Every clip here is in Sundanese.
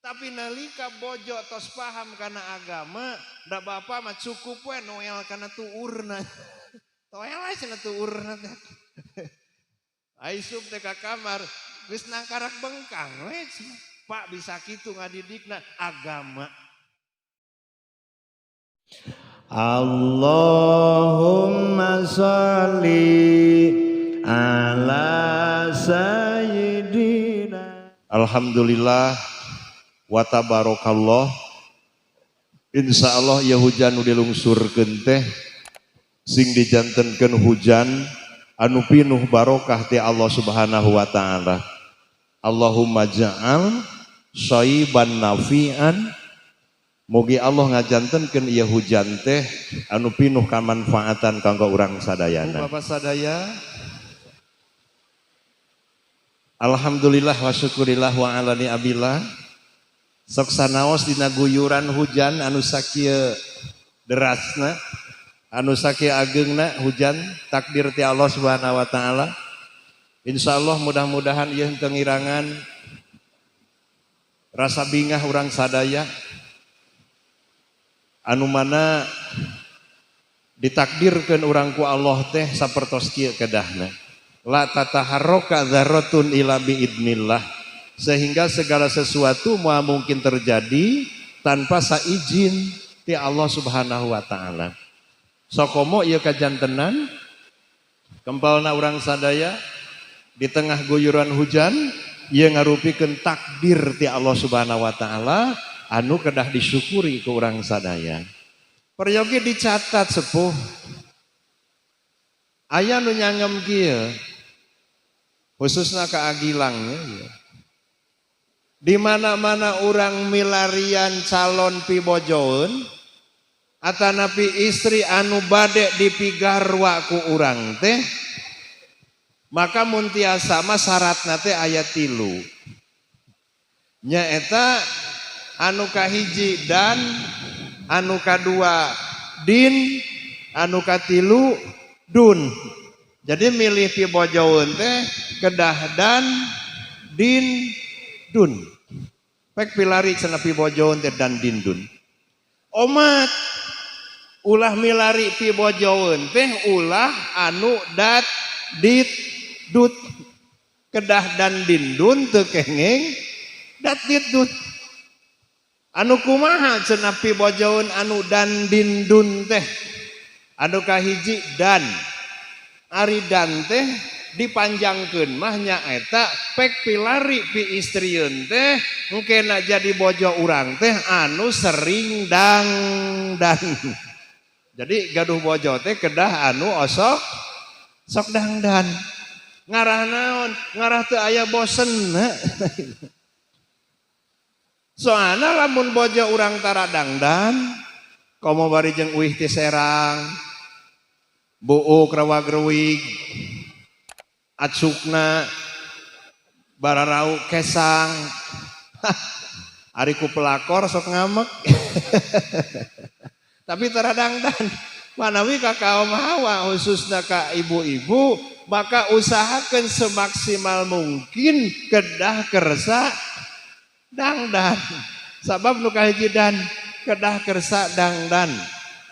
Tapi nalika bojo tos paham kana agama, da bapak mah cukup we noel kana tuurna. Toel we cenah tuurna teh. Asup teh ka kamar, geus nangkarak bengkang we cenah. Pak, bisa kitu ngadidikna agama. Allahumma sholli ala sayyidina. Alhamdulillah wa tabarakallah. Insyaallah ya hujan nu dilungsurkeun teh sing dijantenkeun hujan anu pinuh barokah ti Allah Subhanahu wa taala. Allahumma ja'al shayyiban nafi'an. Mugi Allah ngajantenkeun ieu hujan teh anu pinuh kamanfaatan kanggo urang sadayana. Bapak sadaya. Alhamdulillah wa syukurillah wa ala ni'amillah. Sok sanaos dina guyuran hujan anu sakieu derasna, anu sakieu ageungna hujan takdir ti Allah Subhanahu wa taala. Insyaallah mudah-mudahan ieu henteu ngirangan rasa bingah urang sadaya anu mana ditakdirkeun urang ku Allah teh sapertos kieu kedahna. La tataharraka dzarratun illa biidnillah, sehingga segala sesuatu moal mungkin terjadi tanpa saizin ti Allah Subhanahu wa taala. Sokomo ieu kajantenan kempalna urang sadaya di tengah guyuran hujan ieu ngarupikeun takdir ti Allah Subhanahu wa taala anu kedah disyukuri ku urang sadaya. Peryogi dicatat sepuh aya nu nyangem kieu khususna ka Agilangnya ya. Di mana-mana urang milarian calon pibojoeun atanapi istri anu bade dipigarwa ku urang teh, maka mun tiasa mah syaratna teh aya 3. Nyaeta anu kahiji dan, anu kadua din, anu katilu dun. Jadi milih pibojoeun teh kedah dan, din, dun. Pek pilari cenah pibojoeun teh dan din dun. Omat ulah milari pibojoeun teh ulah anu dat dit dut. Kedah dan din dun teu kenging dat dit dut. Anu kumaha cenah pibojoeun anu dan din dun teh? Anu kahiji dan. Ari dan teh dipanjangkeun mah nyaeta pek pilari pi istrieun teh engkena jadi bojo urang teh anu sering dangdan. Jadi gaduh bojo teh kedah anu osok sok dangdan. Ngarah naon? Ngarah teu aya bosenna. Soalna lamun bojo urang tara dangdan, komo bari jeung uih ti Serang, buuk rawagruwig, acukna bararau kesang. Ari ku pelakor sok ngamek. Tapi tara dangdan. Manawi ka kaum hawa khususna ka ibu-ibu, maka usahakan semaksimal mungkin kedah kersa dangdan. Sabab nu kahiji dan kedah kersa dangdan.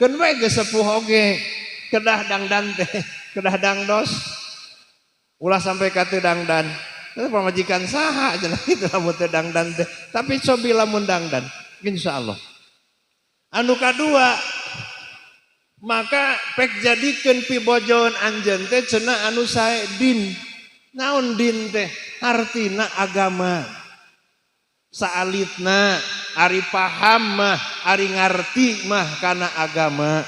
Keun we geus sepuh oge kedah dangdan teh, kedah dangdos. Ulah sampai ka teu dangdan. Itu pamajikan saha cenah kitu lamun teu dangdan teh. Tapi cobi lamun dangdan, insyaallah. Anu kadua, maka pek jadikeun pibojoeun anjeun teh cenah anu sae din. Naon din teh? Artina agama. Saalitna ari paham mah, ari ngarti mah kana agama.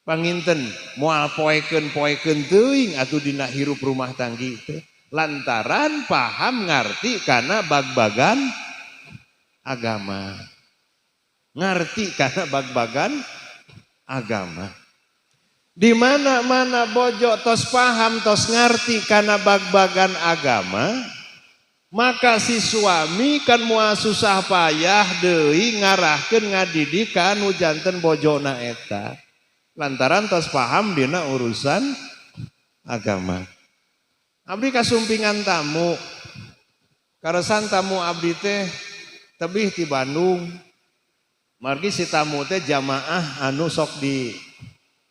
Panginten moal poekeun-poekeun teuing atuh dina hirup rumah tanggi teh. Lantaran paham ngarti kana bag-bagan agama. Ngarti kana bag-bagan agama. Di mana-mana bojo tos paham tos ngarti kana bag-bagan agama, maka si suami kan moal susah payah deui ngarahkeun ngadidik ka nu janten bojona eta. Lantaran tos paham dina urusan agama. Abdi kasumpingan tamu. Karesan tamu abdi teh Tebih ti Bandung. Margi si tamu teh jamaah anu sok di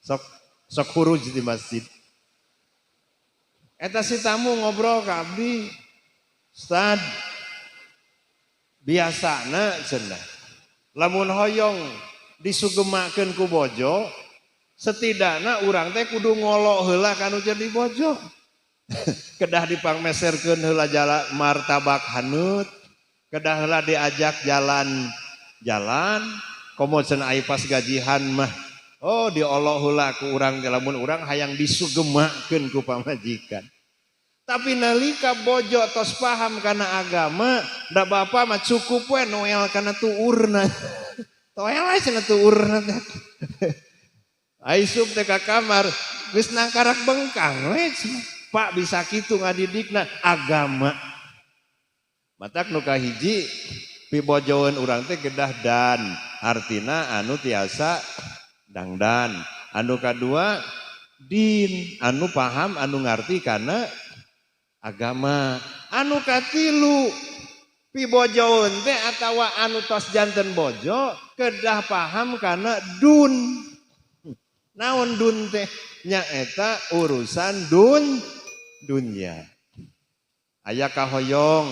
sok sok huruj di masjid. Eta si tamu ngobrol ka abdi, "Ustad, biasana," cenah, "lamun hoyong disugemakeun ku bojo, setidakna urang teh kudu ngolo heula kanu jadi bojo. Kedah dipangmeserkeun heula jala martabak haneut, kedah heula diajak jalan-jalan, komo cenah ai pas gajihan mah. Oh, diolo heula ku urang lamun urang hayang disugemakeun ku pamajikan. Tapi nalika bojo tos paham kana agama, da bapa mah cukup we noel kana tuurna. Toel we cenah tuurna teh. Aisup teh ka kamar geus nangkarak bengkang we cenah. Pak, bisa kitu ngadidikna agama." Matak nu kahiji, pibojoeun urang teh kedah dan, artina anu tiasa dangdan. Anu kadua din, anu paham, anu ngarti kana agama. Anu katilu, pibojoeun teh atawa anu tos janten bojo kedah paham kana dun. Naon dun teh? Nyaeta urusan dunya. Aya kahoyong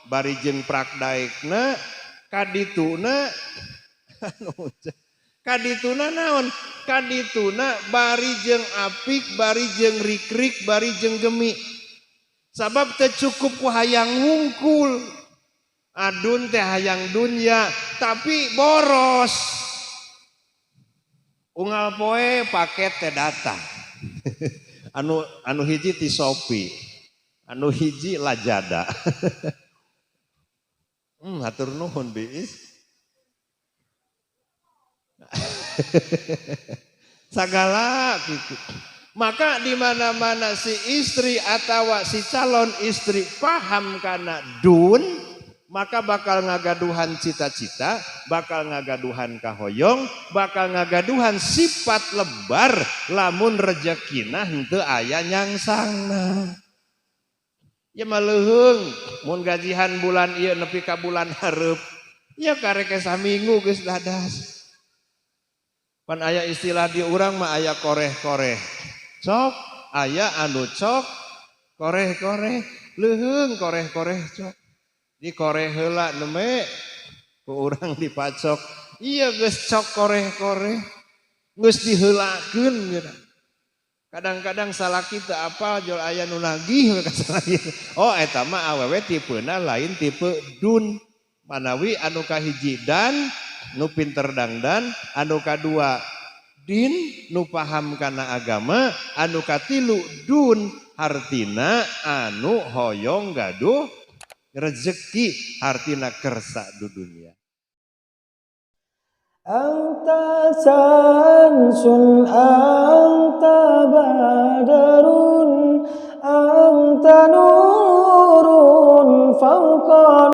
bari jeung prakdaekna kadituna, anu kadituna naon? Kadituna bari jeung apik, bari jeung rikrik, bari jeung gemi. Sabab teu cukup ku hayang wungkul. Adun teh hayang dunya tapi boros. Unggal poe paket teh datang. Anu anu hiji ti Shopee, anu hiji Lazada. Hatur nuhun, Biis. Sagala gitu. Maka di mana-mana si istri atau si calon istri paham kana dun, maka bakal ngagaduhan cita-cita, bakal ngagaduhan kahoyong, bakal ngagaduhan sifat lebar lamun rezekina henteu aya nyangsangna. Ya mah leuheung mun gajihan bulan ieu nepi ka bulan hareup. Ya karek saminggu geus dadas. Pan aya istilah di urang mah, aya koreh-koreh. Cok, aya anu cok koreh-koreh, leuheung koreh-koreh cok. Di koreh heula neme ku urang dipacok. Iya geus cok koreh-koreh. Geus diheulakeun gitu. Kadang-kadang salah kita apa jol aya nu nagih we ka salaki. Oh, eta mah awewe tipena lain tipe dun. Manawi anu kahiji dan, nu pinter dangdan, anu kadua din, nu paham kana agama, anu katilu dun, hartina anu hoyong gaduh rezeki, hartina kersa di dunia. أنت شمس أنت.